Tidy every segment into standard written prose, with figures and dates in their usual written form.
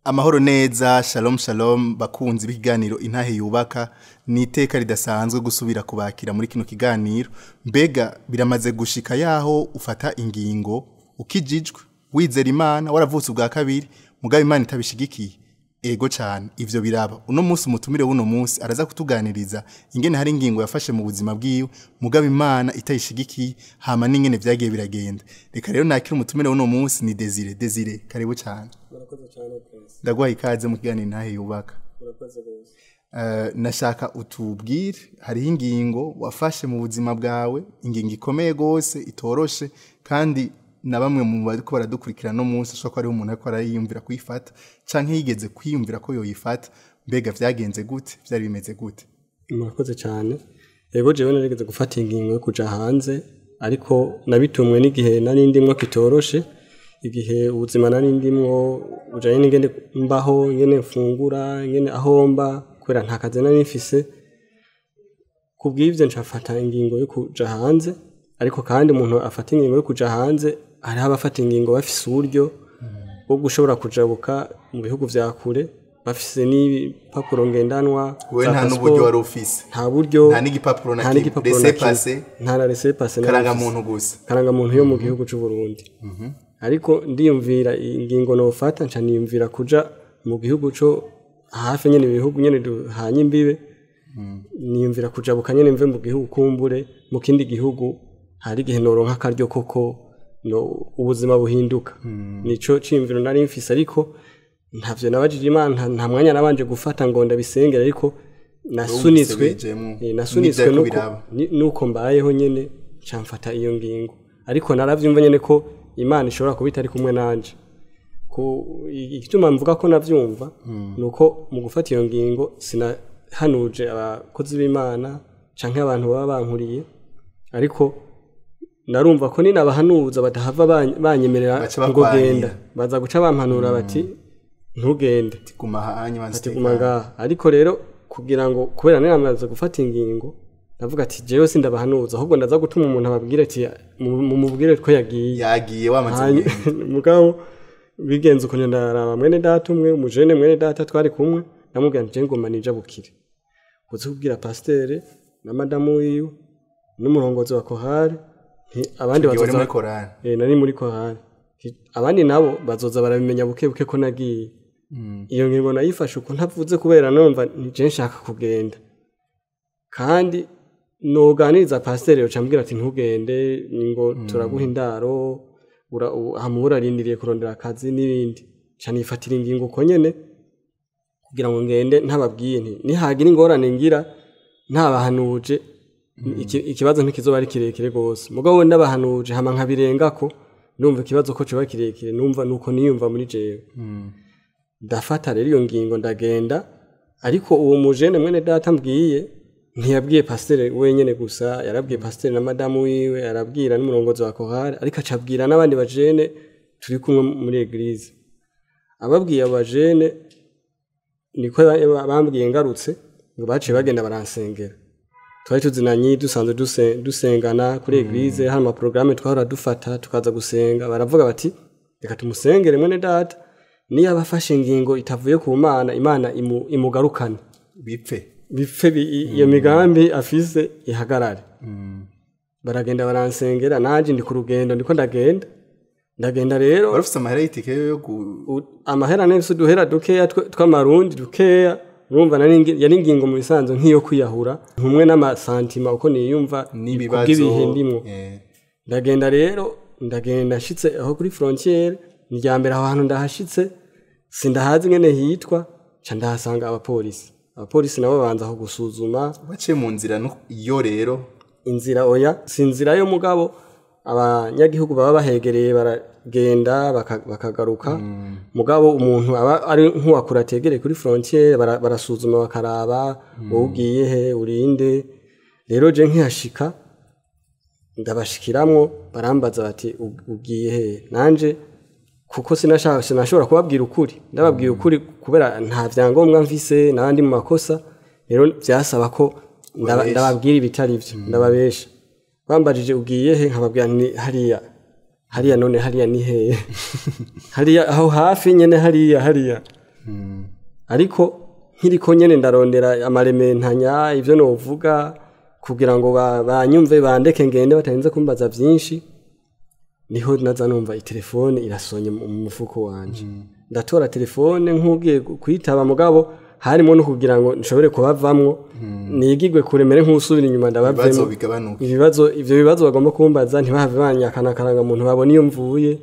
Amahoro neza, shalom shalom bakunzi b'ikiganiro Intahe Yubaka. Ni iteka ridasanzwe gusubira kubakira muri kino kiganiro. Mbega biramaze gushika yaho ufata ingingo ukijijwe, wizera Imana, waravutse ubwa kabiri, mugabo Imana itabishigikiye? Ego cyane, ivyo biraba. Uno munsi umutumire w'uno munsi araza kutuganiriza ingene hari ingingo yafashe mu buzima bwiwe, mugabo Imana itayishigikiye, hama n'ingene vyagiye biragenda. Reka rero nakira umutumire w'uno munsi, ni Desire. Desire, karibu cyane. Murakoze cyane Prince. Ndaguha ikaze mu kiganiro Intahe Yubaka. Murakoze rwose. Nashaka utubwire, hariho ingingo wafashe mu buzima bwawe, ingingo ikomeye gose itoroshe, kandi na bamwe mu bariko baradukurikira no munsi ashobora kuba hariho umuntu ariko arayiyumvira kuyifata canke yigeze kwiyumvira ko yoyifata. Mbega vyagenze gute? Vyari bimeze gute? Murakoze cyane. Yego, jewe narigeze gufata ingingo yo kuja hanze, ariko nabitumwe n'igihe nari ndimwo kitoroshe, igihe ubuzima nari ndimwo bujanye n'ingene mbaho, ingene mfungura, ingene aho mba, kubera nta kazi nari mfise. Kubw'ivyo ncafata ingingo yo kuja hanze. Ariko kandi umuntu afata ingingo yo kuja hanze, hariho abafata ingingo bafise uburyo bwo gushobora kujabuka mu bihugu vya kure, bafise n'ibipapuro ngendanwa. Wewe za nta n'uburyo passport. wari ufise? Nta buryo. Nta n'igipapuro na Nta kimwe. n'igipapuro na Laissez-passer. kimwe. Nta na laissez-passer nari mfise. Karangamuntu gusa. Karangamuntu yo mu gihugu c'u Burundi. Ariko ndiyumvira ingingo nofata, nca niyumvira kuja mu gihugu co hafi nyene, ibihugu nyene duhanye imbibe. Niyumvira kujabuka nyene mve mu gihugu, kumbure mu kindi gihugu hari igihe noronka akaryo koko no ubuzima buhinduka. Nico ciyumviro nari mfise, ariko ntavyo nabajije Imana, nta mwanya nabanje gufata ngo ndabisengera, ariko nasunitswe bijemwo. Nasunitswe N'ivyariko nuko biraba. Nuko mbayeho nyene, nca mfata iyo ngingo. Ariko naravyumva nyene ko Imana ishobora kuba itari kumwe nanje. Ku igituma mvuga ko navyumva nuko mu gufata iyo ngingo sinahanuje abakozi b'Imana canke abantu baba bankuriye, ariko narumva ko ninabahanuza badahava banyemerera Baca ngo bakwanira. genda, baza guca bampanura bati ntugende. Guma hanye. Ati guma ngaha. Ariko rero kugira ngo, kubera nari gufata ingingo, ndavuga ati jewe sindabahanuza, ahubwo ndaza gutuma umuntu ababwire ati mumubwire ko yagiye. Yagiye wamaze kugenda. Mugabo bigenze ukuntu, ndaraba mwene data umwe, umujene mwene data twari kumwe, ndamubwira nti je ngoma nijabukire, uze kubwira pasiteri na madamu wiwe n'umurongozi wa kohari nti abandi Igihe wari bazoza muri korali? Nari muri kohari. Nti abandi nabo bazoza barabimenya buke buke ko nagiye. Iyo ngingo nayifashe uko ntavuze, kubera numva ni je nshaka kugenda, kandi noganiriza pasiteri yoca ambwira ati ntugende, ngo turaguha indaro, hama urarindiriye kurondera akazi n'ibindi. Ca nifatira ingingo uko nyene kugira ngo ngende ntababwiye, nti nihagira ingorane ngira ntabahanuje, ikibazo ntikizoba ari kirekire gose. Mugabo ndabahanuje hama nkabirengako, numva ikibazo ko coba kirekire. Numva nuko niyumva muri jewe. Ndafata rero iyo ngingo, ndagenda. Ariko uwo mujene mwene data mbwiye ntiyabwiye pasiteri wenyene gusa, yarabwiye pasiteri na madamu wiwe, arabwira n'umurongozi wa kohari, ariko acabwira n'abandi bajene turi kumwe muri église. Ababwiye abajene, niko bambwiye ngarutse, ngo baciye bagenda baransengera. Twari tuzinanye, dusanzwe dusengana kuri église, hari amaporogaramu twahora dufata tukaza gusenga. Baravuga bati reka tumusengere mwene data, niyo aba afashe ingingo itavuye ku Mana, Imana imugarukane. Bipfe. Bipfe, iyo migambi afise ihagarare. Baragenda baransengera, nanje ndi ku rugendo, ndiko ndagenda, ndagenda rero. Wari ufise amahera y'itike yo Amahera nefise uduhera dukeya tw'amarundi dukeya. Urumva yari ingingo mu bisanzwe nk'iyo kwiyahura, ntumwe n'amasantima uko niyumva n'ibibazo kubw'ibihe ndimwo. Ndagenda rero, ndagenda, nshitse aho kuri frontière, ni irya mbere aho hantu ndahashitse, sindahazi ingene hitwa, nca ndahasanga abapolisi. Abapolisi nabo babanza aho gusuzuma. Waciye mu nzira iyo rero? Inzira oya, si inzira yo, mugabo abanyagihugu baba bahegereye baragenda bakagaruka. Mugabo umuntu aba ari nk'uwakura ategereye kuri frontière, barasuzuma bakaraba wowe ugiye he, urinde. Rero je nkihashika, ndabashikiramwo, barambaza bati ugiye he? Nanje kuko sinashobora kubabwira ukuri, ndababwira ukuri kubera nta vyangombwa mfise n'abandi mu makosa. Rero vyasaba ko Ubabesha. ndababwira ibitari vyo, ndababesha. Bambajije ugiye he, nkababwira ni hariya hariya. None hariya ni hehe? Hariya aho hafi nyene, hariya hariya. Ariko nkiriko nyene ndarondera amarementanya ivyo novuga kugira ngo banyumve bandeke ngende batarinze kumbaza vyinshi, niho naza numva itelefone irasonye mu mufuko wanje. Ndatora telefone nk'ugiye kwitaba, mugabo harimo no kugira ngo nshobore kubavamwo, nigigwe kuremere nk'usubira inyuma ndabavemo. Ibibazo ivyo bibazo bagomba kumbaza ntibahave banyakana karanga muntu babona iyo mvuye.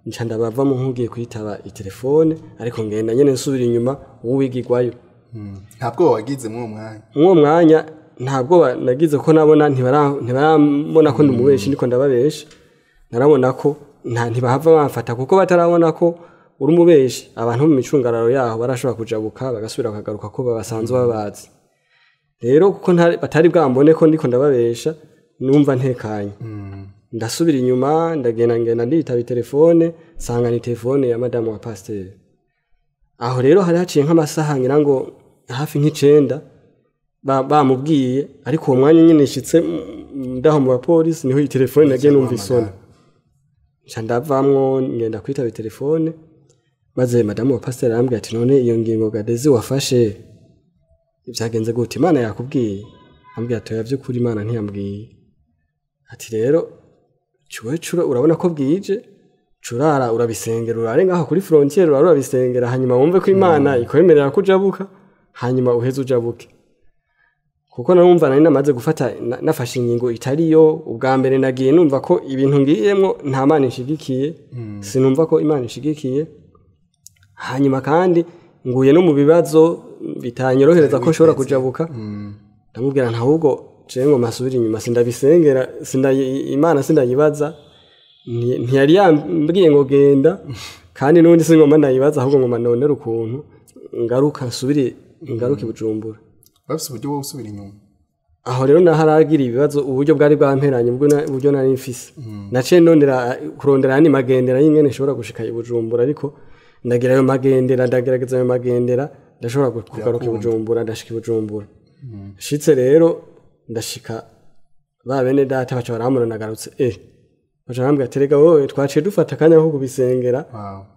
Nca ndabavamo nk'ugiye kwitaba itelefone, ariko ngenda nyene nsubira inyuma uwigigwayo. Ntabwo wagize mu mwanya? Mu mwanya ntabwo nagize ko nabona ntibarambona ko ndumubeshi ndiko ndababesha. Narabona ko ntibahava bamfata kuko batarabona ko uri umubeshi. Abantu mu micungararo yaho barashobora kujabuka bagasubira bakagaruka ko babasanzwe babazi. Rero kuko batari bwambone ko ndiko ndababesha, numva ntekanye. Ndasubira inyuma ndagenda ngenda nditaba telefone, nsanga ni telefone ya madamu wa pasteur. Aho rero hari haciye nk'amasaha ngira ngo hafi nk'icenda bamubwiye, ariko uwo mwanya nyine nshitse ndaho mu bapolisi niho iyi telefone nagiye numva isona. Nca ndavamwo ngenda kwitaba telefone, maze madamu wa pasteur arambwira ati none iyo ngingo Gadezi wafashe byagenze gute? Imana yakubwiye? Ambwira ati oya by'ukuri Imana ntiyambwiye. Ati rero cura urabona ko bwije, curara urabisengera, urare ngaho kuri frontiere urabisengera, hanyuma wumve ko Imana ikwemerera kujabuka, hanyuma uheze ujabuke. Kuko narumva nari namaze gufata nafashe ingingo itariyo. Ubwa mbere nagiye numva ko ibintu ngiyemwo nta Mana inshigikiye, sinumva ko Imana inshigikiye. Hanyuma kandi nguye no mu bibazo bitanyorohereza ko nshobora kujabuka. Ndamubwira nta ahubwo je ngo masubira inyuma sindabisengera, Imana sindayibaza, ntiyari yambwiye ngo genda, kandi n'ubundi singomba ndayibaza, ahubwo ngoma nonera ukuntu ngaruka nsubire ngaruke Bujumbura. Bafise uburyo bwo gusubira inyuma? Aho rero naharagira ibibazo, uburyo bwari bwamperanye uburyo nari mfise. Naciye nondera kurondera andi magendera y'ingene nshobora gushika i Bujumbura, ariko ndagira ayo magendera, ndagerageza ayo magendera, ndashobora kugaruka i Bujumbura, ndashika i Bujumbura. Nshitse rero ndashika ba bene data baca barambona nagarutse, baca barambwira ati rega wowe twaciye dufata akanya ko kubisengera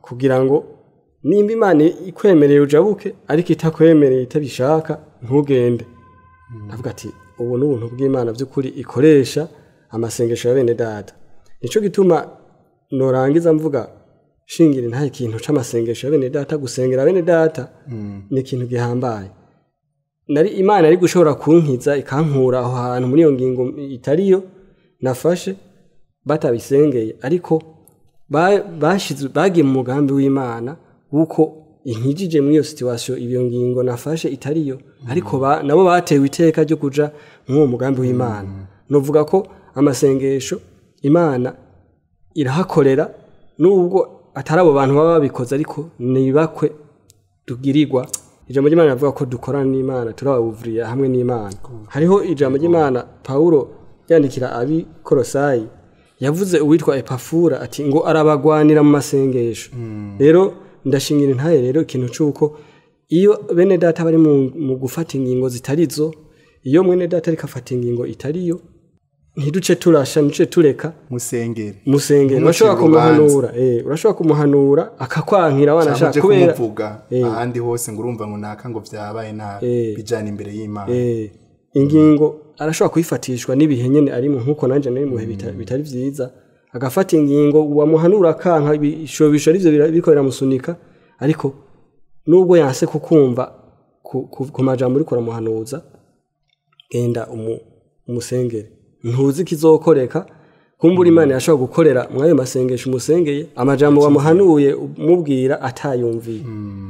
kugira ngo nimba Imana ikwemereye ujabuke, ariko itakwemereye itabishaka ntugende. Ndavuga ati ubu n'ubuntu bw'Imana by'ukuri ikoresha amasengesho ya bene data. Nico gituma norangiza mvuga shingira nta ikintu c'amasengesho ya bene data. Gusengera bene data ni ikintu gihambaye. Nari Imana ari gushobora kunkiza ikankura aho hantu muri iyo ngingo itariyo nafashe batabisengeye, ariko bagiye mu mugambi w'Imana wuko inkijije muri iyo situation iyo ngingo nafashe itariyo, ariko nabo batewe iteka ryo kuja muri uwo mugambi w'Imana. Novuga ko amasengesho Imana irahakorera nubwo atari abo bantu baba babikoze, ariko nibakwe tugirirwa. Ijambo ry'Imana rivuga ko dukorana n'Imana, turabavuriye hamwe n'Imana. Hariho ijambo ry'Imana Paulo yandikira abi Kolosayi, yavuze uwitwa Epafura ati ngo arabagwanira mu masengesho. Rero ndashingira intaye rero ikintu cuko iyo bene data bari mu gufata ingingo zitarizo, iyo mwene data ariko afata ingingo itariyo, ntiduce turasha, ntiduce tureka, musengere. Urashobora kumuhanura, urashobora kumuhanura akakwankira wanashaka kubera kumuvuga ahandi hose ngo urumva ngo naka ngo vyabaye nabi, bijana imbere y'Imana. Ingingo arashobora kuyifatishwa n'ibihe nyene arimo, nkuko nanje nari muhe bitari vyiza, agafata ingingo wamuhanura akanka ibishobisho arivyo bikorera musunika, ariko nubwo yanse kukumva ku majambo uriko uramuhanuza, genda umusengere. Ntuzi kizokoreka, kumbura Imana yashobora gukorera mwayo masengesho umusengeye, amajambo wamuhanuye umubwira atayumviye.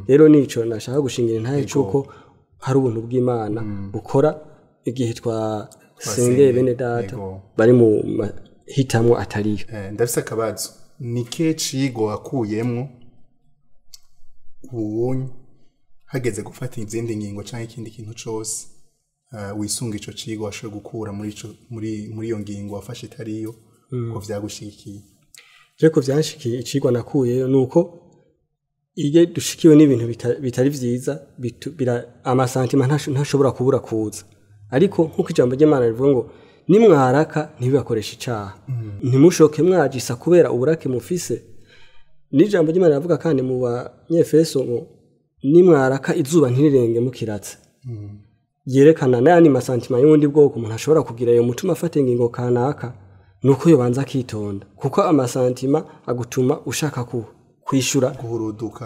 Rero nico nashaka gushingira ntaye cuko hari ubuntu bw'Imana bukora igihe twasengeye bene data bari mu hitamwo atariyo. Ndafise akabazo, ni ke cigo wakuyemwo ubunye hageze gufata izindi ngingo canke ikindi kintu cose, wisunga ico cigo washoboye gukura muri iyo ngingo wafashe itariyo, ko vyagushikiye? Je ko vyanshikiye, icigwa nakuyeyo nuko iyo dushikiwe n'ibintu bitari vyiza, amasantima ntashobora kubura kuza. Ariko nkuko ijambo ry'Imana rivuga ngo nimwaraka ntibibakoresha icaha, ntimushoke mwajisa kubera uburake mufise. N'ijambo ry'Imana rivuga kandi mu Banyefeso ngo Nimwaraka izuba ntirirenge mukiratse. Yerekana n'ayandi masantima y'ubundi bwoko umuntu ashobora kugira iyo mutuma afata ingingo kanaka, nuko yobanza akitonda, kuko amasantima agutuma ushaka kwishura,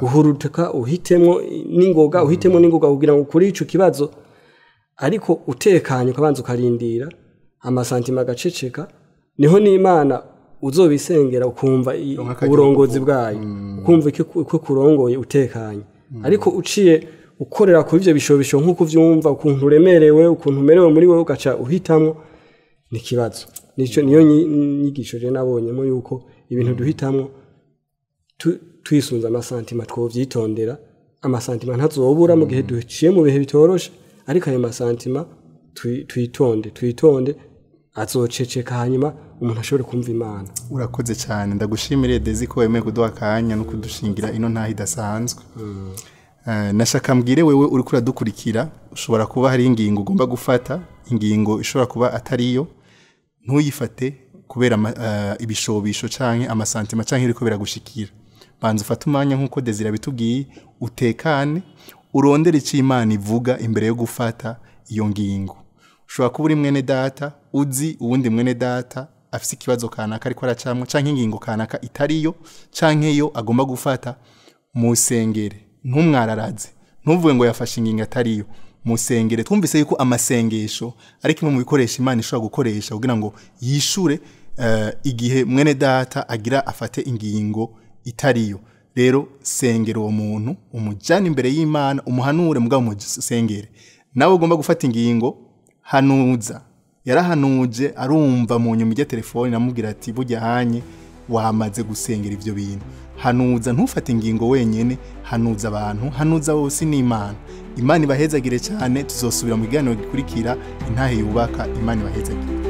guhuruduka, uhitemwo n'ingoga, uhitemwo n'ingoga kugira ngo kuri ico kibazo. Ariko utekanye ukabanza ukarindira amasantima agaceceka, niho n'Imana uzobisengera ukumva uburongozi bwayo, ukumva uko kurongoye utekanye. Ariko uciye ukorera kuri ivyo bishobisho nk'uko uvyumva, ukuntu uremerewe, ukuntu umerewe muri wewe, ugaca uhitamwo, ni kibazo. Nico niyo nyigisho je nabonyemo, yuko ibintu duhitamwo twisunze amasantima twovyitondera. Amasantima ntazobura mu gihe duciye mu bihe bitoroshe, ariko ayo masantima twitonde azoceceka, hanyuma umuntu ashobore kumva Imana. Urakoze cyane, ndagushimire Desi ko wemeye kuduha akanya no kudushingira ino ntaho idasanzwe. Nashaka mbwire wewe uriko uradukurikira, ushobora kuba hari ingingo ugomba gufata, ingingo ishobora kuba atariyo, ntuyifate kubera ibishobisho canke amasantima canke iriko biragushikira. Banza ufate umwanya nk'uko Desire abitubwiye, utekane, urondere ico Imana ivuga imbere yo gufata iyo ngingo. Ushobora kuba uri mwene data, uzi uwundi mwene data afise ikibazo kanaka ariko aracamwo, canke ingingo kanaka itariyo, canke yo agomba gufata, musengere, ntumwararaze, ntuvuge ngo yafashe ingingo atariyo, musengere. Twumvise yuko amasengesho ari kimwe mu bikoresho Imana ishobora gukoresha kugira ngo yishure igihe mwene data agira afate ingingo itariyo. Rero sengera uwo muntu, umujyane imbere y'Imana, umuhanure, mugabo umusengere. Nawe ugomba gufata ingingo, hanuza. Yarahanuje arumva mu nyuma ijya telefone namubwira ati burya hanye wamaze gusengera ivyo bintu. Hanuza, ntufate ingingo wenyene, hanuza abantu, hanuza bose n'Imana. Imana ibahezagire cyane, tuzosubira mu kiganiro gikurikira Intahe Yubaka. Imana ibahezagire.